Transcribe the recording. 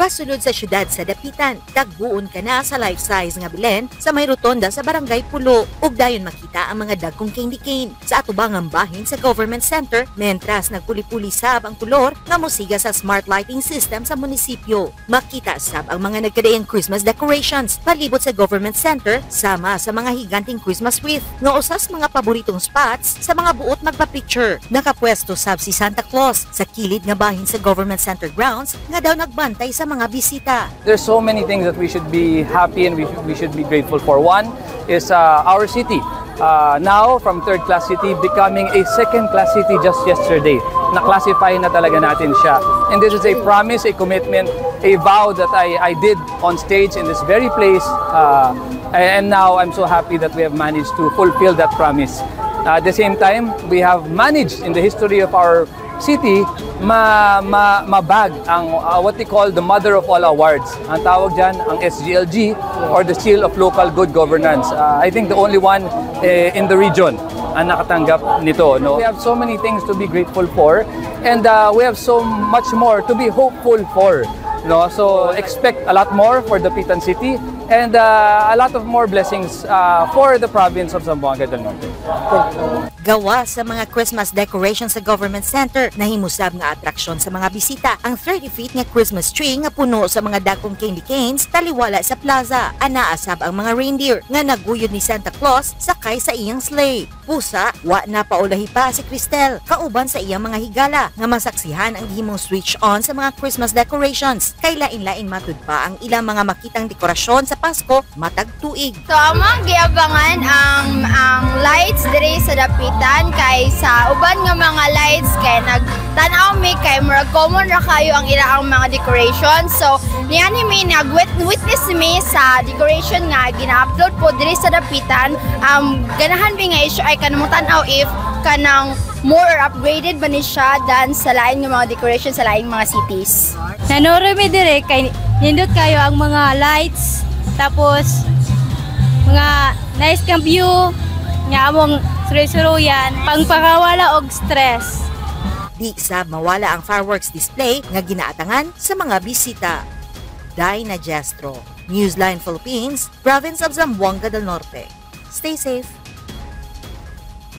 Pasulod sa syudad sa Dapitan, tagbuon ka na sa life-size nga Belen sa may rotonda sa Barangay Pulo ug dayon makita ang mga dagkong candy cane sa atubangang bahin sa government center, mentras nagpuli-puli sab ang kolor nga mosiga sa smart lighting system sa munisipyo. Makita sab ang mga nagkadaiyang Christmas decorations palibot sa government center, sama sa mga higanting Christmas wreath nga usas mga paboritong spots sa mga buot magpa-picture. Nakapwesto sab si Santa Claus sa kilid nga bahin sa government center grounds nga daw nagbantay sa mga bisita. There's so many things that we should be happy and we should be grateful for. One is our city. Now, from third class city, becoming a second class city just yesterday. Na-classify na talaga natin siya. And this is a promise, a commitment, a vow that I did on stage in this very place. And now I'm so happy that we have managed to fulfill that promise. At the same time, we have managed in the history of our city ma, ma mabag ang what they call the mother of all awards. Ang tawag dyan, ang SGLG or the Seal of Local Good Governance. I think the only one in the region ang nakatanggap nito. No? We have so many things to be grateful for and we have so much more to be hopeful for. No? So expect a lot more for Dapitan City and a lot of more blessings for the province of Zamboanga del Norte. Gawa sa mga Christmas decorations sa government center, nahimo sab nga atraksyon sa mga bisita ang 30 feet nga Christmas tree nga puno sa mga dagkong candy canes taliwala sa plaza. Anaa sab ang mga reindeer nga naguyod ni Santa Claus sakay sa iyang sleigh. Pusa, wa na paulahi pa si Cristel kauban sa iyang mga higala nga masaksihan ang gihimong switch on sa mga Christmas decorations. Kay lain-lain matud pa ang ilang mga makitang dekorasyon sa Pasko matag tuig. So among giabangan ang lights diri sa Dapitan kay sa uban nga mga lights kay nagtan-aw mi kay murag common ra kayo ang ilaang mga decoration. So niani mi nag witness mi sa decoration nga gina-upload po diri sa Dapitan. Ganahan mi nga issue ay kanang tan-aw if kanang more upgraded ba ni siya than sa lain nga mga decoration sa laing mga cities. Nanuro mi dire kay nindot kayo ang mga lights, tapos mga nice kang view nga among suroy-suroyan, pangpakawala og stress. Di sab mawala ang fireworks display nga ginaatangan sa mga bisita. Dinah Gestro, Newsline Philippines, Province of Zamboanga del Norte. Stay safe.